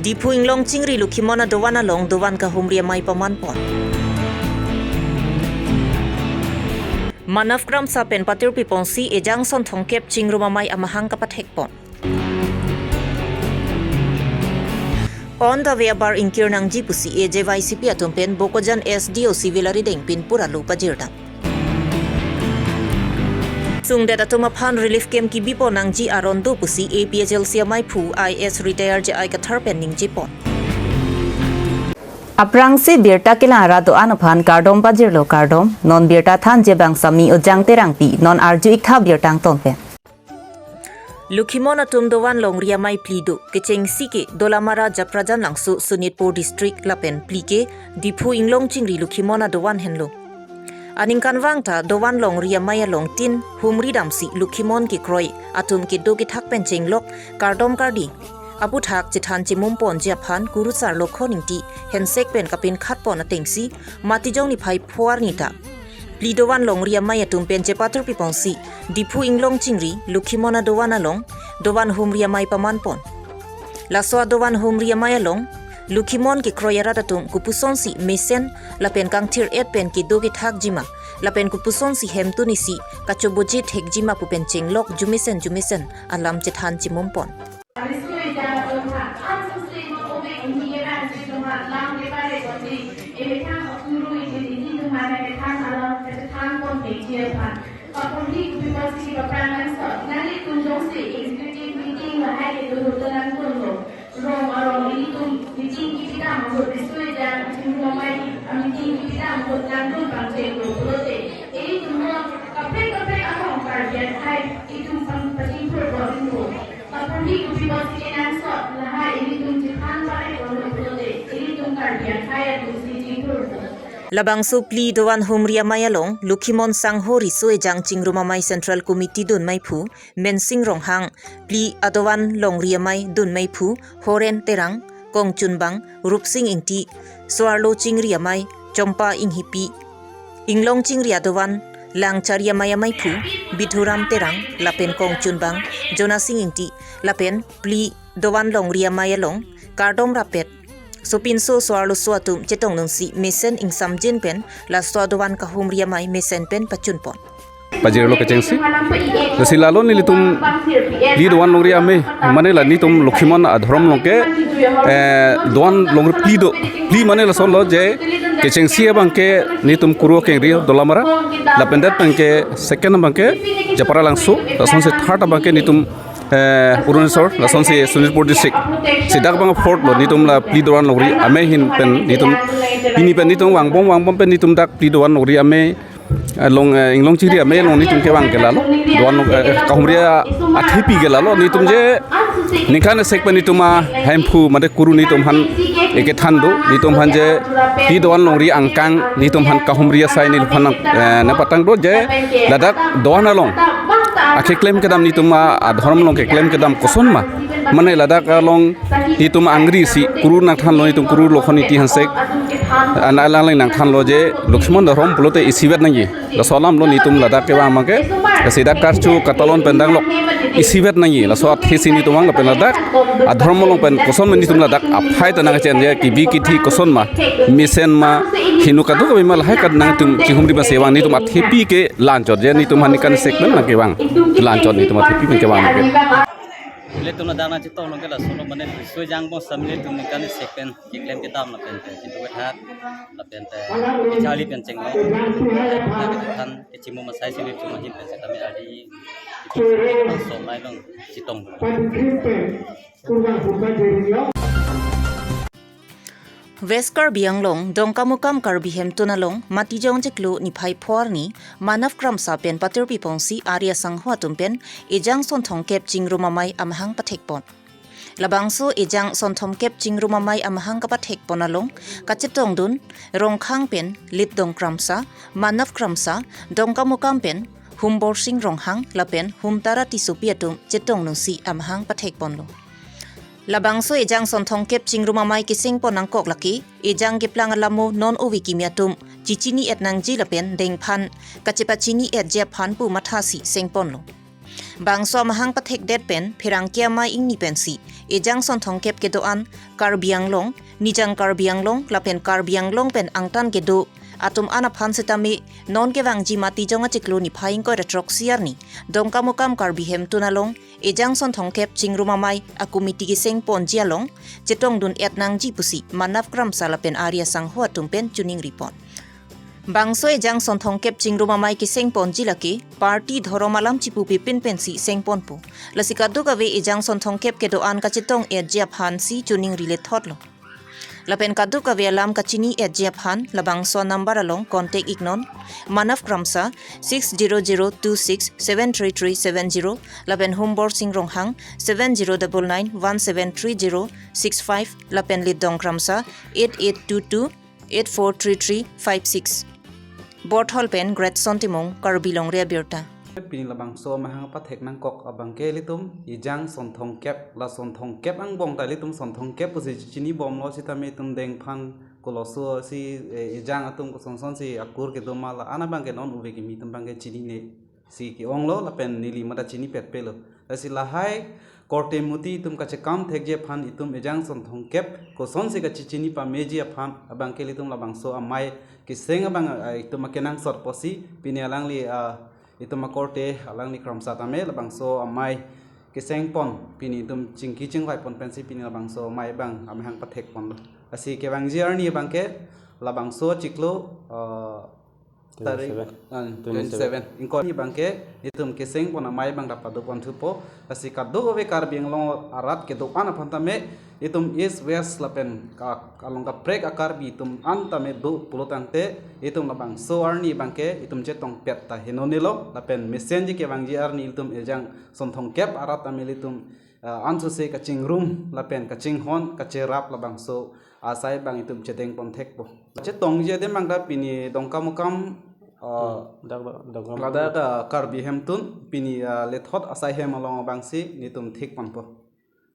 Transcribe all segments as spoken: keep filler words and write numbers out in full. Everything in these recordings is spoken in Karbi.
Diphu Inglong Chingri Lokhimon adovan along dovan kahumri amei pamanpon. Manav Kramsa pen patirpi ponsi Ejang Sonthongkep chingrum amei amahang kapathekpon. On the way abar ingkir nangji pusi A J Y C P atum pen Bokajan S D O civil arideng pin pura lo pajirdam. Sungdet atum aphan relief camp kibipon nangji aron do pusi A P H L C ameiphu I A S retire J I Kathar pen ningjepon. Aphrangsi birta kelang arat do-an aphan kardom pajirlo kardom, non birta thanji abang Sami Ojang Terangpi, non arju-ik tha birta angton pen. Lokhimon atum dovan longri amei phli do, kechengsi ke Dolamara, Japrajan Langso, Sonitpur District lapen phli ke Diphu Inglong Chingri Lokhimon adovan henlo. Aningkanvang ta dovan longri amei along tin humri damsi Lokhimon kekroi atum kedo kethak pen chenglok kardom kardi aputhak chethan chemumponji aphan Kurusar Lokhon Ingti hensek pen kapinkhatpon atengsi Matijong niphai pho arni ta phli dovan longri amei atum pen chepatirpi ponsi Diphu Inglong Chingri Lokhimon adovan along dovan humri amei pamanpon. Laso adovan humri amei along Lokhimon kekroi arat atum kopusonsi mesen lapen kangthir-et pen kedo kethakjima lapen kopusonsi hemtun isi kachoboji thekjima pu pen chenglok jumesen jumesen alam chethan chemumponlo. Kaporhi kopi apotsi paprang nangso, nanglitum jongsi executive meeting lahai kedo hotel nangdunlo. Rong arong ilitum meeting kipidam ahut, riso ejang chingrum amei meeting kipidam ahut nangdun pangchenglo pulote, ilitum ho kaprek kaprek arong Karbi akhei itum pang pachingthur bor-ingpo. Kaporhi kopi apotsi kenangsot lahai ilitum chephan pare ponlo pulote, ilitum Karbi akhei atumsi chingthurpo. Labangso phli dovan humri amei along Lokhimon sangho riso ejang chingrum amei Central Committee dun meiphu Mensing Ronghang, phli adovan longri amei dun meiphu Horen Terang, kongchunbang Rupsing Ingti, so-arlo chingri amei Chompa Inghipi, Inglong Chingri adovan langchari amei ameiphu Bidhuram Terang lapen kongchunbang Jonasing Ingti lapen phli dovan longri amei along kardom rappet sopinso so-arloso atum chetongdunsi mesen ingsamjin pen laso adovan kahumri amei mesen pen pachunpon. Pajirlo kechengsi. Lasi lalo nelitum phli dovan longri amei, mane la netum Lokhimon adhorom along ke, eh, dovan longri phli do, phli mane lasonlo je kechengsi abang ke netum Kuru Kengri Dolamara, lapen det abang ke second abang ke Japrajan Langso, lasonsi third abang ke netum eh, Arunachal, lasonsi Sonitpur District. Si dak abang fourth lo, netum la phli dovan longri amei ahin pen netum, pini pen netum vangbom vangbom pen netum dak phli dovan longri amei, eh, along, eh, Inglong Chingri amei along netum kevang ke lalo. Dovan long, eh, kahumri athepi ke lalo, netum je ningkan sek pen netum ahemphu mate Kuru netum aphan ekethan do, netum aphan je phli dovan longri angkang netum aphan kahumri asai netum aphan, eh, nangpatang do je ladak dovan along akeklem kedam netum adhorom along keklem kedam kosonma. Mane ladak along netum angri si Kuru nangthanlo, netum Kuru Lokhon Ingti hensek an alangleng nangthanlo je Lokhimon adhorom pulote isivet nangji. Laso alamlo netum ladak kevang abang ke. Lasi dak karcho katalon pen danglok isivet nangji. Laso athesi netum vang lapen ladak adhorom along pen koson ma netum ladak aphai ta nangchen je kibi kithi kosonma, mesenma, hinu kadokave ma lahai kat nangtum chihumri ma sevang netum athepi ke lanchot je netum aphan ningkan sek pen nangkevang. Lanchot netum athepi pen kevang ke. Ilitum ladak nangchetong along ke lasonlo mane riso ejang bong sam ilitum ningkan sek pen keklem kedam lapen pen chintu kethak lapen pen kacharli pen chenglok. Lapen pen kacharli pen chenglok. Kachimum asai si ilitum ahin pen setame adi som nai long chetong. West Karbi Anglong, Dongkamukam Karbi Hemtun along, Matijong chiklo niphai pho arni, Manav Kramsa pen patirpi ponsi Arya Sangho atum pen Ejang Sonthongkep chingrum amei amahang pathekpon. Labangso Ejang Sonthongkep chingrum amei amahang kapathekpon along kachetongdun Rongkhang pen Lipdong Kramsa, Manav Kramsa, Dongkamukam pen Humborsing Ronghang lapen Humtara Tissopi atum chetongdunsi amahang pathekponlo. Labangso Ejang Sonthongkep chingrum amei kesengpon nangkok lake, Ejang keplang alamo non ove kimi atum chichini-et nangji lapen dengphan kachepachini-etji aphan pu mathasi sengponlo. Bangso amahang pathekdet pen pherangke amei ingni pensi Ejang Sonthongkep kedo-an Karbi Anglong, Nijang Karbi Anglong lapen Karbi Anglong pen angtan kedo atum an aphan setame non kevangji Matijong achiklo niphai ingkoi ra throksi arni Dongkamukam Karbi Hemtun along Ejang Sonthongkep chingrum amei a committee keseng ponji along chetongdun-et nangji pusi Manav Kramsa lapen ari asangho atum pen choningri pon. Bangso Ejang Sonthongkep chingrum amei keseng ponji lake party dhorom alam chipupe pin pensi seng ponpo. Lasi kadokave Ejang Sonthongkep kedo-an kachetong-etji aphansi choningri lethotlo. Lapen kadokave alam kachini-etji aphan labangso number along contact iknon, Manav Kramsa six zero zero two six seven three three seven zero lapen Humborsing Ronghang seven zero double nine one seven three zero six five lapen Lidong Kramsa eight eight two two eight four three three five six. Borthol pen Gretson Timung, Karbi Longri Abirta. Pini labangso amahang pathek nangkok abangke ilitum Ejang Sonthongkep, la Sonthongkep angbong ta ilitum Sonthongkep pusi chini bomlo, sitame itum dengphan koloso si, eh, Ejang atum kosonson si akur kedo ma, la-an abangke non ove kimi atum abangke chinine si ke-onglo lapen neli mata chinipetpelo. Lasi lahai korte muti itum kachekam thekji aphan itum Ejang Sonthongkep kosonsi kachechini pameji aphan abangke ilitum labangso amei keseng abang, ah, itum akenangsot pusi pini alangli, ah, itum akorte alangli Kramsa tame labangso amei keseng pon pini itum chingki chingvai pon pensi pini labangso amei abang amahang pathek ponlo. Lasi kevangji arni abangke labangso achiklo, ah, tarik, twenty-seven. Ah, twenty-seven. Twenty-seven. Ingkoi abangke itum keseng pon amei abang dapat do pon thupo. Lasi kadokave Karbi Anglong arat kedo-an aphan tame itum East West lapen ka-, along kaprek a-Karbi atum an tame do pulotangte itum labangso arni abangke itum chetongpet ta henonelo lapen mesenji kevangji arni itum Ejang Sonthongkep arat tame itum, ah, ansose kachingrum lapen kachinghon kacherap labangso asai abang itum chedeng pon thekpo. Chetongji adim abang ta pini Dongkamukam, ah, hmm, dak, dak, Dongkamukam. Ladak, ah, Karbi Hemtun pini, ah, lethot asai hem along abangsi nelitum thek ponpo.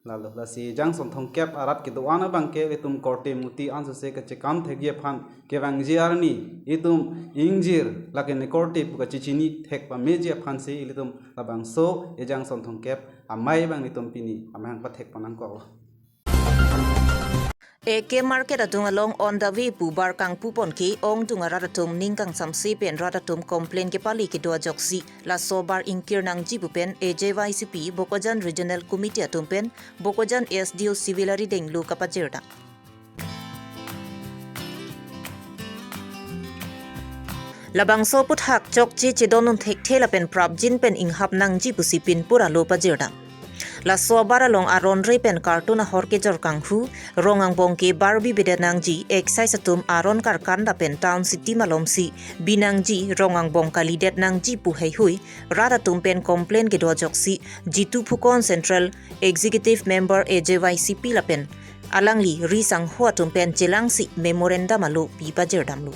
Lalo, lasi Ejang Sonthongkep arat kedo-an abangke itum korte muti ansose kachekam thekji aphan kevangji arni itum ingjir lake ne korte pu kachechini thek pameji aphansi ilitum labangso Ejang Sonthongkep amei abang nelitum pini amahang pathek pon nangkoklo. A K Market adung along on the way pu bar kangpu pon ke ongdung arat atum ning kangsamse pen rat atum complain kepale kedo ajoksi laso bar ingkir nangji pu pen A J Y C P Bokajan Regional Committee atum pen Bokajan S D O Civil arideng lo kapajirdam. Labangso aphuthak chokche chedondun thekthe lapen prapjin pen inghap nangji pusi pinpur alo pajirdam. Laso abar along aron re pen carton ahor kejor kanghu, rong angbong ke bar bibedet nangji, excise atum aron karkan lapen town city malomsi bi nangji, rong angbong kalidet nangji pu heihui rat atum pen complain kedo ajoksi Jitu Phukan, Central Executive Member A J Y C P lapen alangli ri sangho atum pen chelangsi memorandum alo pi pajirdamlo.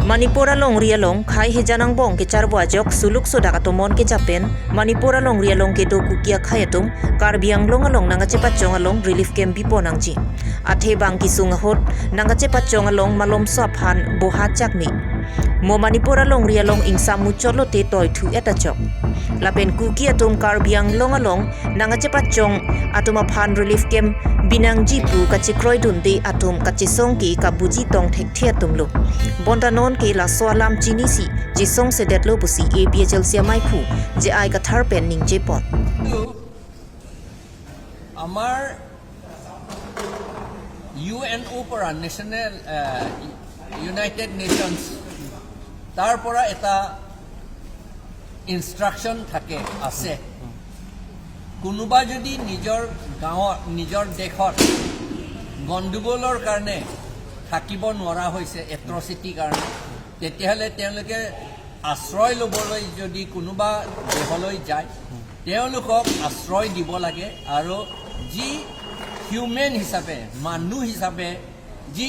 Manipur alongri along khei hejan angbong kecharbo ajok suluk sodak atomon kejapen Manipur alongri along kedo Kuki akhei atum Karbi Anglong along nangkachepachong along relief camp bipon nangji. Athe bang kesung ahut nangkachepachong along malomso aphan boha chakme. Mo Manipur alongri along ingsam muchot lote toithu et ajok. Lapen Kuki atum Karbi Anglong along nangkachepachong atum aphan relief camp bi nangji pu kachekroidunde atum kachesong ke kabuji tong thekthe atumlo. Bonta non ke laso alam chinisi chesongsedetlo pusi A P H L C amaiphu J I Kathar pen ningjepon. আমাৰ U N অ'ৰ পৰা, নেশ্যনেল, আহ, United nations, তাৰ পৰা এটা ইনষ্ট্ৰাকশ্যন থাকে, আছে। কোনোবা যদি নিজৰ গাঁৱত, নিজৰ দেশত গণ্ডগোলৰ কাৰণে থাকিব নোৱাৰা হৈছে, এট্ৰচিটিৰ কাৰণে, তেতিয়াহ'লে তেওঁলোকে আশ্ৰয় ল'বলৈ যদি কোনোবা দেশলৈ যায়, তেওঁলোকক আশ্ৰয় দিব লাগে আৰু যি হিউমেন হিচাপে, মানুহ হিচাপে যি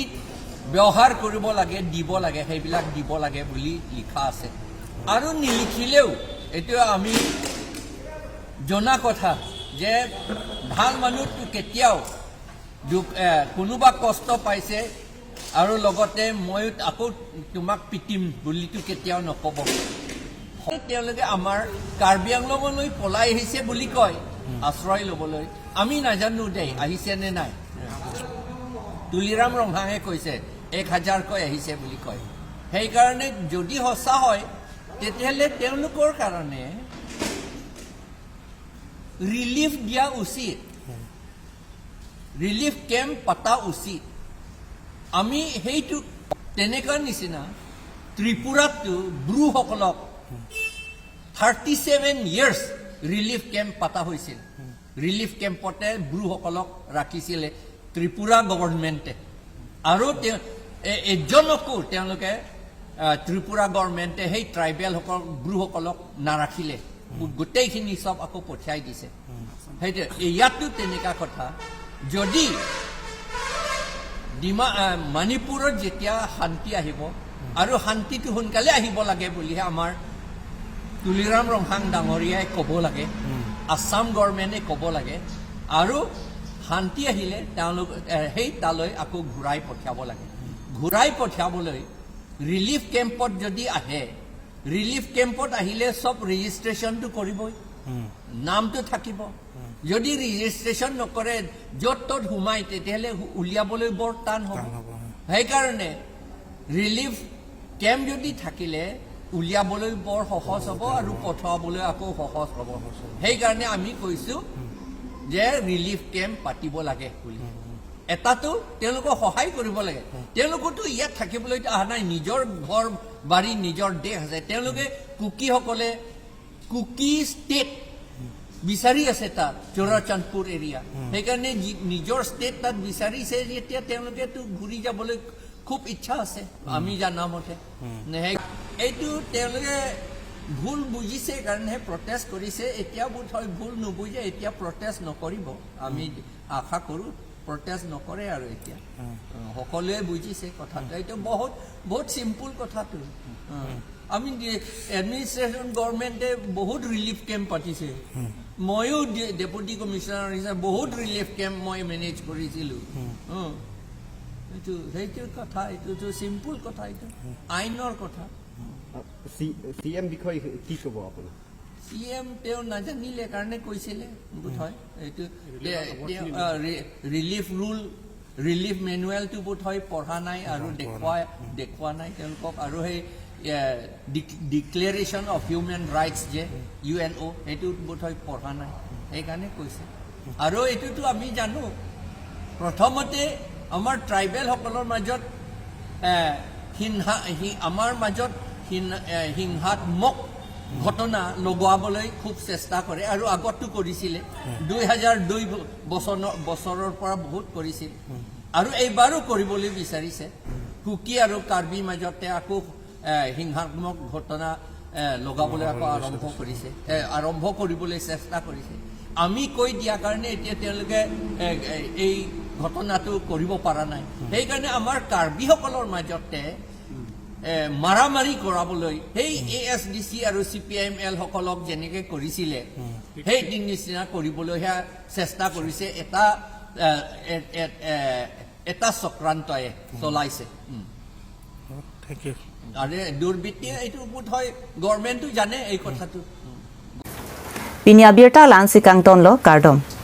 ব্যৱহাৰ কৰিব লাগে, দিব লাগে, সেইবিলাক দিব লাগে বুলি লিখা আছে। আৰু নিলিখিলেও এইটো আমি জনা কথা যে ভাল মানুহটো কেতিয়াও দুখ, এ, কোনোবা কষ্ট পাইছে, আৰু লগতে ময়ো আকৌ তোমাক পিটিম বুলিতো কেতিয়াও নক'ব। তেওঁলোকে আমাৰ কাৰ্বি আংলঙলৈ পলাই আহিছে বুলি কয়, আশ্ৰয় ল'বলৈ। আমি নাজানো দেই, আহিছে নে নাই। তুলিৰাম ৰংহাঙে কৈছে, এক হাজাৰকৈ আহিছে বুলি কয়। সেইকাৰণে যদি সঁচা হয়, তেতিয়াহ'লে তেওঁলোকৰ কাৰণে ৰিলিফ দিয়া উচিত, ৰিলিফ কেম্প পতা উচিত। আমি সেইটো তেনেকুৱা নিচিনা ত্ৰিপুৰাততো ব্ৰুসকলক thirty seven years relief camp পতা হৈছিল। ৰিলিফ কেম্পতে ব্ৰুসকলক ৰাখিছিলে ত্ৰিপুৰা গভৰ্ণমেণ্টে। আৰু তেওঁ এ- এজনকো তেওঁলোকে, আহ, ত্ৰিপুৰা গভৰ্ণমেণ্টে সেই ট্ৰাইবেলসকল, ব্ৰুসকলক নাৰাখিলে। গোটেইখিনি চব আকৌ পঠিয়াই দিছে। সেইটো ইয়াতো তেনেকুৱা কথা। যদি ডিমা আহ, মণিপুৰত যেতিয়া শান্তি আহিব, আৰু শান্তিটো সোনকালে আহিব লাগে বুলিহে আমাৰ তুলিৰাম ৰংহাং ডাঙৰীয়াই ক'ব লাগে, আছাম গভৰ্ণমেণ্টে ক'ব লাগে। আৰু শান্তি আহিলে তেওঁলোক এ, সেই তালৈ আকৌ ঘূৰাই পঠিয়াব লাগে। ঘূৰাই পঠিয়াবলৈ ৰিলিফ কেম্পত যদি আহে, ৰিলিফ কেম্পত আহিলে চব ৰেজিষ্ট্ৰেশ্যনটো কৰিবই, নামটো থাকিব। যদি ৰেজিষ্ট্ৰেশ্যন নকৰে, য'ত ত'ত সোমাই, তেতিয়াহ'লে উলিয়াবলৈ বৰ টান হ'ব। টান হ'ব, হয়। সেইকাৰণে ৰিলিফ কেম্প যদি থাকিলে উলিয়াবলৈ বৰ সহজ হ'ব আৰু পঠোৱাবলৈ আকৌ সহজ হ'ব। সেইকাৰণে আমি কৈছোঁ যে ৰিলিফ কেম্প পাতিব লাগে বুলি। এটাতো তেওঁলোকক সহায় কৰিব লাগে। তেওঁলোকতো ইয়াত থাকিবলৈ অহা নাই, নিজৰ ঘৰ বাৰী, নিজৰ দেশ আছে। তেওঁলোকে কুকিসকলে কুকি ষ্টেট বিচাৰি আছে তাত, চুৰাচান্দপুৰ এৰিয়া। সেইকাৰণে যি- নিজৰ ষ্টেট তাত বিচাৰিছে যেতিয়া তেওঁলোকেতো ঘূৰি যাবলৈ খুব ইচ্ছা আছে, আমি জানা মতে। নে সেই- এইটো তেওঁলোকে ভুল বুজিছে কাৰণেহে প্ৰটেষ্ট কৰিছে। এতিয়া বোধ হয় ভুল নুবুজে, এতিয়া প্ৰটেষ্ট নকৰিব। আমি আশা কৰোঁ প্ৰটেষ্ট নকৰে আৰু এতিয়া। অ, সকলোৱে বুজিছে কথাটো। এইটো বহুত, বহুত চিম্পুল কথাটো। অ, আমি এডমিনিষ্ট্ৰেশ্যন গভৰ্ণমেণ্টে বহুত ৰিলিফ কেম্প পাতিছে। ময়ো ডে- ডেপুটি কমিশ্যনাৰ হিচাপে বহুত ৰিলিফ কেম্প মই মেনেজ কৰিছিলোঁ। অ, এইটো, সেইটো কথা, এইটোতো চিম্পুল কথা, এইটো আইনৰ কথা। চি চি এম বিষয়ে কি ক'ব আপুনি? চি এম তেওঁ নাজানিলে কাৰণে কৈছিলে বোধ হয়। এইটো দে- তেওঁ, আ, ৰি- ৰিলিফ ৰুল, ৰিলিফ মেনুৱেলটো বোধ হয় পঢ়া নাই আৰু দেখুৱাই, দেখুওৱা নাই তেওঁলোকক। আৰু সেই, এ, ডি- ডিক্লেৰেশ্যন অফ হিউমেন ৰাইটছ যে ইউ এন অ', সেইটো বোধ হয় পঢ়া নাই, সেইকাৰণে কৈছে। আৰু এইটোতো আমি জানো, প্ৰথমতে আমাৰ ট্ৰাইবেলসকলৰ মাজত, এ, হিংসা- হি- আমাৰ মাজত হিং- এ, হিংসাত্মক ঘটনা লগাবলৈ খুব চেষ্টা কৰে আৰু আগতো কৰিছিলে। দুই হাজাৰ দুই ব- বছৰ- বছৰৰ পৰা বহুত কৰিছিল আৰু এইবাৰো কৰিবলৈ বিচাৰিছে। কুকি আৰু কাৰ্বি মাজতে আকৌ, এ, হিংসাত্মক ঘটনা, এ, লগাবলৈ আকৌ আৰম্ভ কৰিছে, এ, আৰম্ভ কৰিবলৈ চেষ্টা কৰিছে। আমি কৈ দিয়া কাৰণে এতিয়া তেওঁলোকে, এ, এ, এই ঘটনাটো কৰিব পৰা নাই। সেইকাৰণে আমাৰ কাৰ্বিসকলৰ মাজতে, এ, মাৰামাৰি কৰাবলৈ সেই এ এছ ডি চি আৰু C P I M L সকলক যেনেকে কৰিছিলে, সেই নিচিনা কৰিবলৈহে চেষ্টা কৰিছে। এটা, এ, এ, এ, এ, এটা চক্ৰান্তই চলাইছে। উম। Thank you. আৰে দুৰ্বৃত্তিয়ে এইটো বোধ হয় গভৰ্ণমেণ্টো জানে এই কথাটো। Pini abirta la-ansi kangtonlo, kardom.